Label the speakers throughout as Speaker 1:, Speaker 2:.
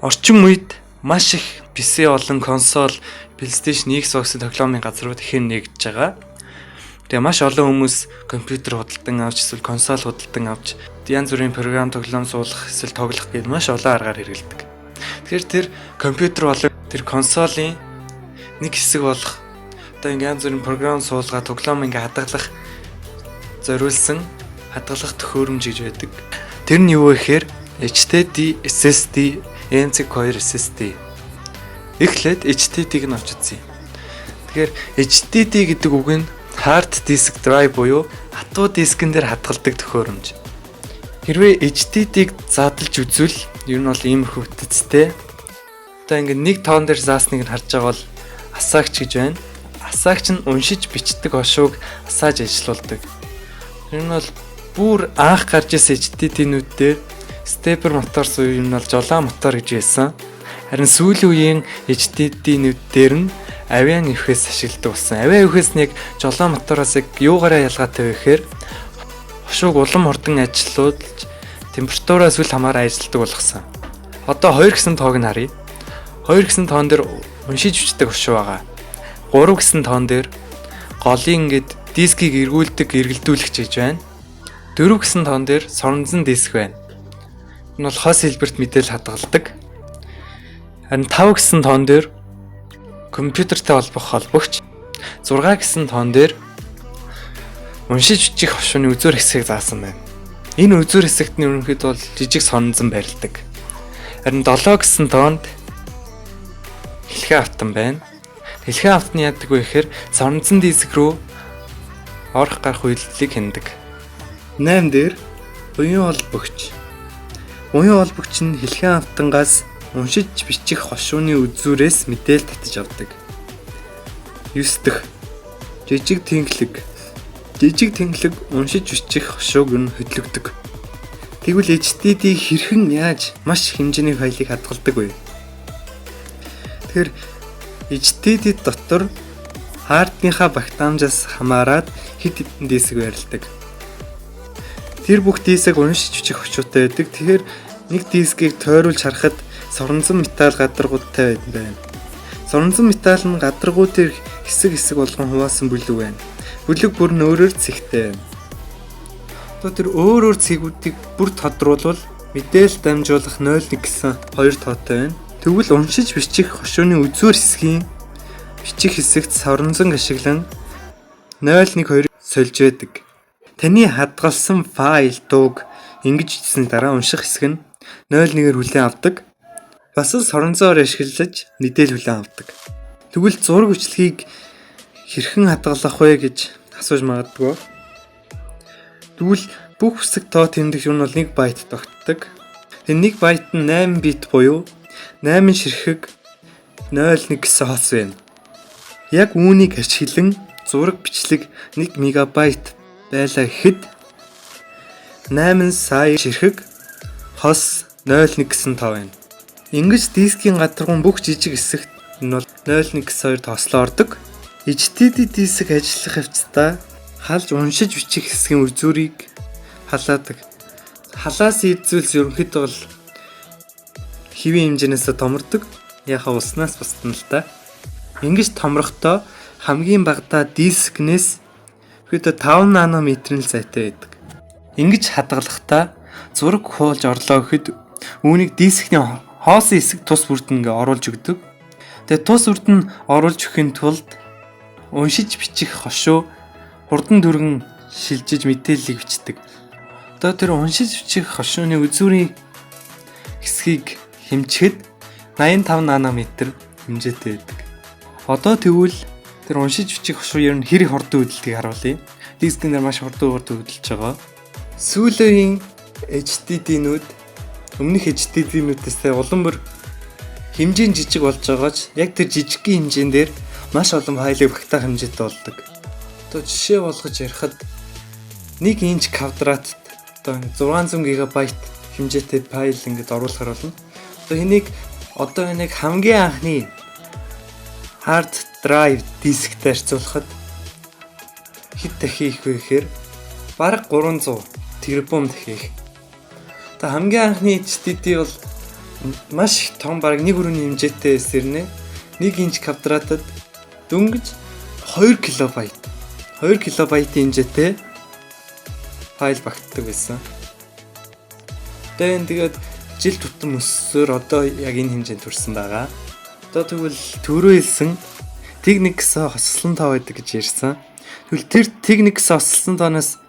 Speaker 1: Орчин үед маш их PC болон консоль, PlayStation, Xbox тоглоомын газрууд ихээр нэгдэж байгаа. Тэгээ маш олон хүмүүс компьютер худалдан авч эсвэл консоль худалдан авч янз бүрийн програм, тоглоом суулгах эсвэл тоглох гээд маш олон аргаар хэрэглэдэг. Тэгэхээр тэр компьютер болон тэр консолийн нэг хэсэг болох одоо ингээ янз бүрийн програм суулгаа, тоглоом ингээ хадгалах зориулсан хадгалах төхөөрөмж гэж байдаг. Тэр нь юу вэ гэхээр HDD, SSD, M.2 SSD. Эхлээд HDD-г нь авч үзье. Тэгэхээр HDD гэдэг үг нь hard disk drive буюу хатуу дискэн дээр хадгалдаг төхөөрөмж. Хэрвээ HDD-г задлж үзвэл ер нь бол иймэрхүү бүтцтэй. Одоо ингээд нэг тоон дээр заасныг нь харж байгаа бол асаагч гэж байна. Асаагч нь уншиж бичдэг хошууг асааж ажилуулдаг. Тэр нь бол бүр анх гарч ирсэн HDD-нүүд дээр stepper мотор буюу юм бол жолоо мотор гэж байсан. Харин сүүлийн үеийн HDD-нүүд дээр нь авиан эвхээс ашигладаг болсон. Авиан эвхээс нэг жолоо мотороос яг юугаараа ялгаатай вэ гэхээр хошууг улам хурдан ажилуулж, температураас үл хамааран ажилладаг болгосон. Одоо 2 гэсэн тоог нь харъя. 2 гэсэн тоон дээр уншиж бичдэг хошуу байгаа. 3 гэсэн тоон дээр голын ингээд дискийг эргүүлдэг эргэлдүүлэгч гэж байна. 4 гэсэн тоон дээр соронзон диск байна. Энэ бол хос хэлбэрт мэдээлэл хадгалдаг. Харин 5 гэсэн тоон дээр компьютертэй холбох холбогч, 6 гэсэн тоон дээр уншиж бичих хошууны үзүүр хэсгийг заасан байна. Энэ үзүүр хэсэгт нь ерөнхийдөө бол жижиг соронзон байрладаг. Харин 7 гэсэн тоонд хэлхэн автан байна. Хэлхэн автан яадаг вэ гэхээр соронзон диск рүү орох гарах үйлдэлийг хяндаг. 8 дээр буян холбогч. Буян холбогч нь хэлхэн автангаас уншиж бичих хошууны үзүүрээс мэдээлэл татаж авдаг. 9 дэх жижиг тэнхлэг. Жижиг тэнхлэг уншиж бичих хошууг нь хөдөлгдөг. Тэгвэл HDD хэрхэн яаж маш их хэмжээний файлыг хадгалдаг вэ? Тэгэхээр HDD дотор хардныхаа багтаамжаас хамаарат хэд хэдэн диск байрладаг. Тэр бүх диск уншиж бичих хошуутай байдаг. Тэгэхээр нэг дискийг тойруулж харахад соронзон металл гадаргуутай байна. Соронзон металл нь гадаргуу дээр хэсэг хэсэг болгон хуваасан бүлэг байна. Бүлэг бүр нь өөрөөр цэгтэй байна. Одоо тэр өөр өөр цэгүүдийг бүр тодруулвал мэдээлэл дамжуулах 0 1 гэсэн хоёр тоотой байна. Тэгвэл уншиж бичих хошууны үзүүр хэсгийн бичих хэсэгт соронзон ашиглан 0 1 2 сольж байдаг. Таны хадгалсан файл, дууг ингэж бичсэн дараа унших хэсэг нь 0 1-ээр хүлээн авдаг. Бас л соронзоор ашиглаж мэдээлэл хүлээн авдаг. Тэгвэл зураг бичлэгийг хэрхэн хадгалах вэ гэж асууж магадгүй. Тэгвэл бүх хэсэг тоо тэмдэг нь бол 1 байт тогтдог. Тэгээ 1 байт нь 8 бит буюу 8 ширхэг 0 1 гэсэн хос байна. Яг үүнийг ашиглан зураг бичлэг 1 мегабайт байлаа гэхэд 8 сая ширхэг хос 0 1 гэсэн тоо байна. Ингэж дискийн гадаргуун бүх жижиг хэсэгт нь бол 0 1 гэсэн хоёр тослоо ордог. HDD диск ажиллах явцдаа халж уншиж бичих хэсгийн үзүүрийг халаадаг. Халаас ид зүйлс ерөнхийдөө бол хэвийн хэмжээнээс томордог. Яхаа уснаас бусдана л та. Ингэж томрохдоо хамгийн багадаа дискнээс ерөнхийдөө 5 нанометрийн л зайтай байдаг. Ингэж хадгалахдаа зураг хуулж орлоо гэхэд үүнийг дискний хоосон хэсэг тус бүрд ингээ оруулж өгдөг. Тэгээ тус бүрд нь оруулж өгөхийн тулд уншиж бичих хошуу хурдан түргэн шилжиж мэдээллийг бичдэг. Одоо тэр уншиж бичих хошууны үзүүрийн хэсгийг хэмжихэд 85 нанометр хэмжээтэй байдаг. Одоо тэгвэл тэр уншиж бичих хошуу ер нь хэр их хурдан хөдөлдгийг харуулъя. Дискэн дээр маш хурдан хурдан хөдөлж байгаа. Сүүлийн HDD-нүүд өмнөх HDD-нүүдээс улам бүр хэмжээ нь жижиг болж байгаа ч яг тэр жижигхэн хэмжээн дээр маш олон файлыг багтаах хэмжээтэй болдог. Одоо жишээ болгож ярихад 1 инч квадратт одоо 600 гигабайт хэмжээтэй файл ингээд оруулахар болно. Одоо энийг одоо энийг хамгийн анхны hard drive дисктэй харьцуулахад хэд дахин их вэ гэхээр бараг 300 тэрбум дахин их. Одоо хамгийн анхны HDD бол Маш их том, бараг нэг өрөөний хэмжээтэй сэрнэ. 1 инч квадратад дөнгөж 2 килобайт. 2 килобайтын хэмжээтэй файл багтдаг байсан. Тэгээд тэгээд жил тутам өссөөр одоо яг энэ хэмжээнд хүрсэн байгаа. Одоо тэгвэл түрүү хэлсэн тэг нэг гэсэн хосолсон тоо байдаг гэж ярьсан. Тэгвэл тэр тэг нэг гэсэн хосолсон тооноос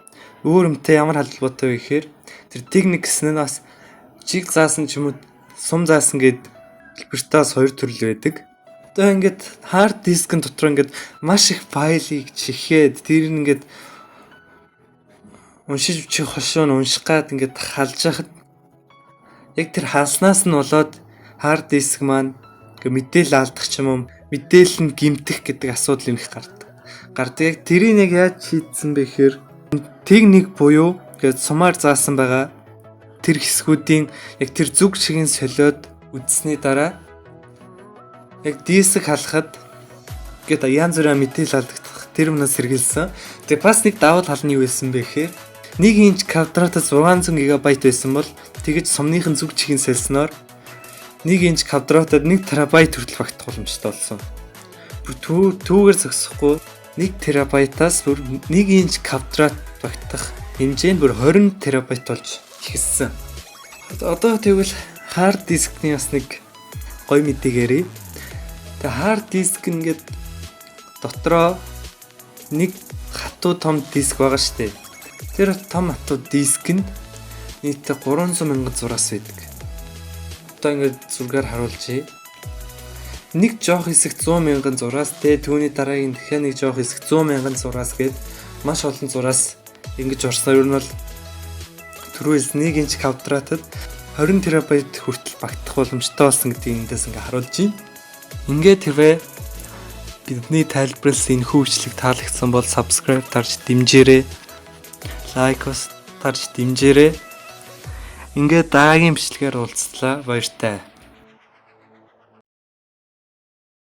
Speaker 1: өөр юмтай ямар холбоотой вэ гэхээр тэр тэг нэг гэсэн нь бас чиг заасан ч юм уу, сум заасан гээд хэлбэртээс хоёр төрөл байдаг. Одоо ингээд hard disk-ын дотор ингээд маш их файлыг чихээд, тэр нь ингээд уншиж бичих хошуу нь унших гад ингээд халж яхад яг тэр халснаас нь болоод hard disk маань ингээ мэдээлэл алдах ч юм уу, мэдээлэл нь гэмтэх гэдэг асуудал юм их гардаг. Гардаг. Яг тэрийг яг яаж шийдсэн бэ гэхээр тэг нэг буюу ингээд сумаар заасан байгаа тэр хэсгүүдийн яг тэр зүг чигийн солиод үзсний дараа яг диск халахад гээд янз бүрийн мэдээлэл алдагдах тэр юмнаас сэргийлсэн. Тэгээ бас нэг давуу тал нь юу байсан бэ гэхээр 1 инч квадратаас 600 ГБ байсан бол тэгэж сумныхын зүг чигийн сольсноор 1 инч квадратад 1 терабайт хүртэл багтах боломжтой болсон. Бүр түүгээр зогсохгүй, 1 терабайтаас бүр 1 инч квадрат багтах хэмжээ нь бүр 20 терабайт болж ихэлсэн. Одоо тэгвэл hard disk-ний бас нэг гоё мэдээг яръя. Тэгээ hard disk ингээд дотроо нэг хатуу том диск байгаа шүү дээ. Тэр том хатуу диск нь нийтдээ 300 мянган зураас байдаг. Одоо ингээд зургаар харуулжээ. Нэг жоох хэсэг 100 мянган зураас, тэ түүний дараагийн дахиад нэг жоох хэсэг 100 мянган зураас гээд маш олон зураас ингэж орсноор ер нь бол түрүүс 1 инч квадратад 20 терабайт хүртэл багтах боломжтой болсон гэдгийг эндээс ингээ харуулж байна. Ингээд хэрвээ бидний тайлбарласан энэ бичлэг таалагдсан бол subscribe дарж дэмжээрэй. Like бас дарж дэмжээрэй. Ингээд дараагийн бичлэгээр уулзлаа. Баяртай.